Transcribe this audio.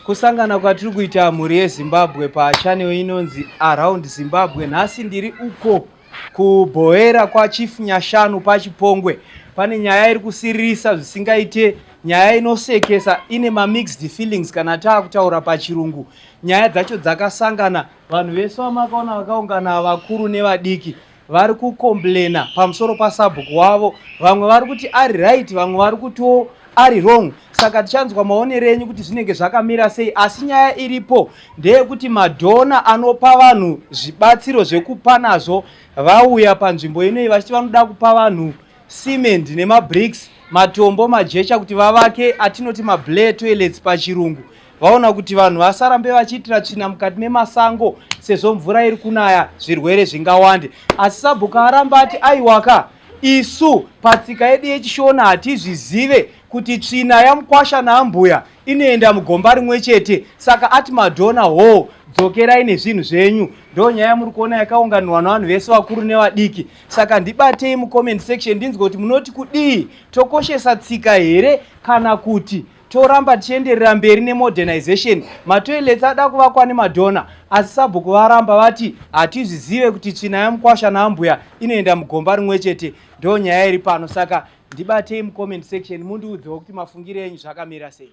Kusangana kwatiri kuita mhuri yeZimbabwe pachannel inonzi Around Zimbabwe. Nhasi ndiri uko kuBhoera kwaChief Nyashanu paChipongwe. Pane nyaya iri kusiririsa zvisingaite, nyaya inosekesa ine mamixed feelings kana taakutaura pachirungu. Nyaya dzacho dzakasangana, vanhu vese vamakaona vakaungana vakuru nevadiki vari kucomplaina pamusoro pasabhuku wavo. Vamwe vari kuti ari right, vamwe vari kutiwo ari wrong. Saka tichanzwa maonero enyu kuti zvinenge zvakamira sei. Asi nyaya iripo ndeyekuti madhona anopa vanhu zvibatsiro zvekupa nazvo vauya panzvimbo inoyi vachiti vanoda kupa vanhu cement nemabricks, matombo, majecha kuti vavake atinoti mablair toilets pachirungu. Vaona kuti vanhu vasarambe vachiitira tsvina mukati memasango sezvo mvura iri kunaya zvirwere zvingawande. Asi sabhuku aramba ati aiwaka, isu patsika yedu yechiShona hatizvizive kuti tsvina yamukwasha naambuya inoenda mugomba rimwe chete. Saka ati madhona hoo, dzokerai nezvinhu zvenyu. Ndo nyaya muri kuona yakaunganirwa navanhu vese vakuru nevadiki. Saka ndibatei mucomment section ndinzwe kuti munoti kudii. Tokoshesa tsika here kana kuti toramba tichienderera mberi nemodernization? Matoilets ada kuvakwa nemadhona, asi sabhuku varamba vati hatizvizive kuti tsvina yamukwasha naambuya inoenda mugomba rimwe chete. Ndo nyaya iri pano. Saka ndibatei mucomment section mundiudzewo kuti mafungiro enyu zvakamira sei.